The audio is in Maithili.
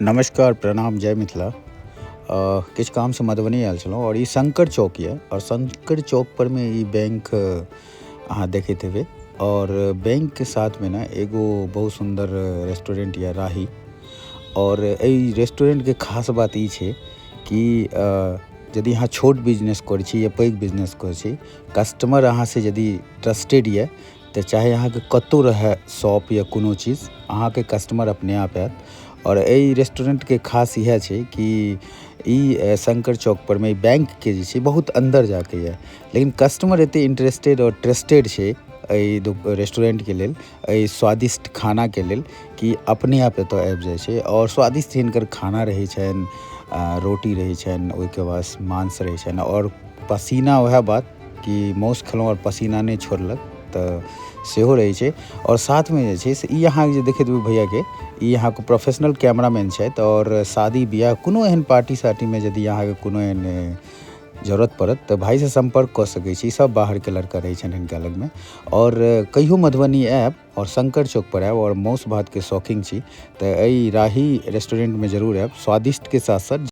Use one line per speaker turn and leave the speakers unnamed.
नमस्कार, प्रणाम, जय मिथिला। किछु कामसँ मधुबनी आयल छलहुँ और ई शंकर चौक ये और शंकर चौक पर में ई बैंक अहाँ देखैत हेबै और बैंक के साथ में ना एगो बहुत सुंदर रेस्टोरेंट ये राही। और एहि रेस्टोरेंट के खास बात ई छै कि यदि अहाँ छोट बिजनेस करै छी या पैघ बिजनेस करै छी, कस्टमर अहाँ से यदि ट्रस्टेड ये तऽ चाहे अहाँके कतहु रहै शॉप या कोनो चीज, अहाँके कस्टमर अपने आप आयत। और एहि रेस्टोरेंट के खास इएह छै कि ई शंकर चौक पर में बैंक के जे छै बहुत अंदर जाके ये, लेकिन कस्टमर एते इंटरेस्टेड और ट्रस्टेड छै एहि रेस्टोरेंट के लेल, एहि स्वादिष्ट खाना के लेल कि अपने आप एतऽ आबि जाइ छै। और स्वादिष्ट हिनकर खाना रहै छनि, रोटी रहै छनि, ओहिके बाद मांस रहै छनि और पसीना, वएह बात कि मांस खेलहुँ और पसीना नहि छोड़लक, तऽ सेहो रहै छै। और साथमे जे छै से ई अहाँ जे देखैत हेबै भैयाके, ई अहाँके प्रोफेशनल कैमरामैन छथि और शादी बियाह कोनो एहन पार्टी सार्टीमे यदि अहाँके कोनो एहन जरूरत पड़त तऽ भाइसँ सम्पर्क कऽ सकै छी। सब बाहरके लड़का रहै छनि हिनका लगमे। और कहियो मधुबनी आयब और शंकर चौक पर आयब और मांस भातके शौकीन छी तऽ एहि राही रेस्टोरेंटमे जरूर आयब, स्वादिष्टके साथ साथ।